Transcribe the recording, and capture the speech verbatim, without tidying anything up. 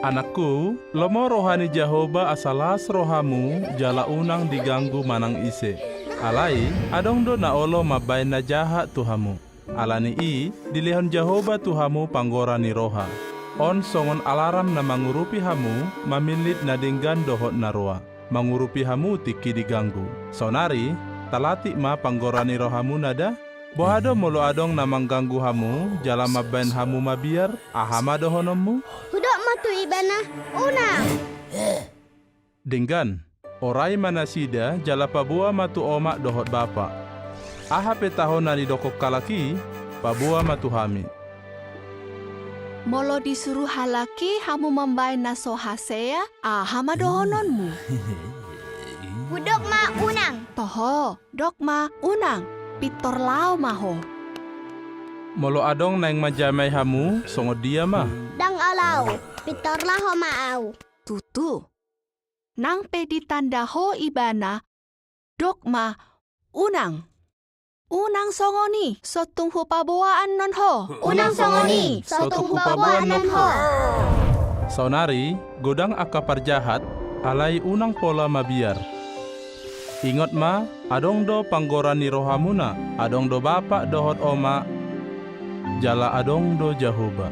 Anakku, lomo roha ni Jahowa asa las rohamu jala unang diganggu manang ise. Alai, adong do na olo mambahen na jahat tu hamu. Ala ni i, dilehon Jahowa tu hamu panggora ni roha. On songon alaram na mangurupi hamu mamillit na denggan dohot na roa, mangurupi hamu tingki diganggu. Saonari, talatik ma panggora ni rohamuna da. Boha do molo adong na mangganggu hamu jala mambahen hamu mabiar, aha ma dohononmu? Hudok ma tu ibana, unang! Denggan, orai ma nasida jala paboa ma tu omak dohot bapak. Aha pe taho na nidok halak i, paboa ma tu hami. Molo disuru halak i hamu mambahen na so hasea, aha ma dohononmu? Hudok ma unang. Toho, dok ma unang, pintor laho ma ho. Molo adong naeng manjamai hamu, songon dia ma? Ndang olo, pintor laho ma au. Tutu. Nang pe ditanda ho ibana, dok ma unang. Unang songon i, so tung hupaboa annon ho. Unang songon i, so tung hupaboa annon ho. Saonari, godang angka parjahat, alai unang pola mabiar. Ingot ma, adong do panggora ni rohamuna, adong do bapak dohot omak, jala adong do Jahowa.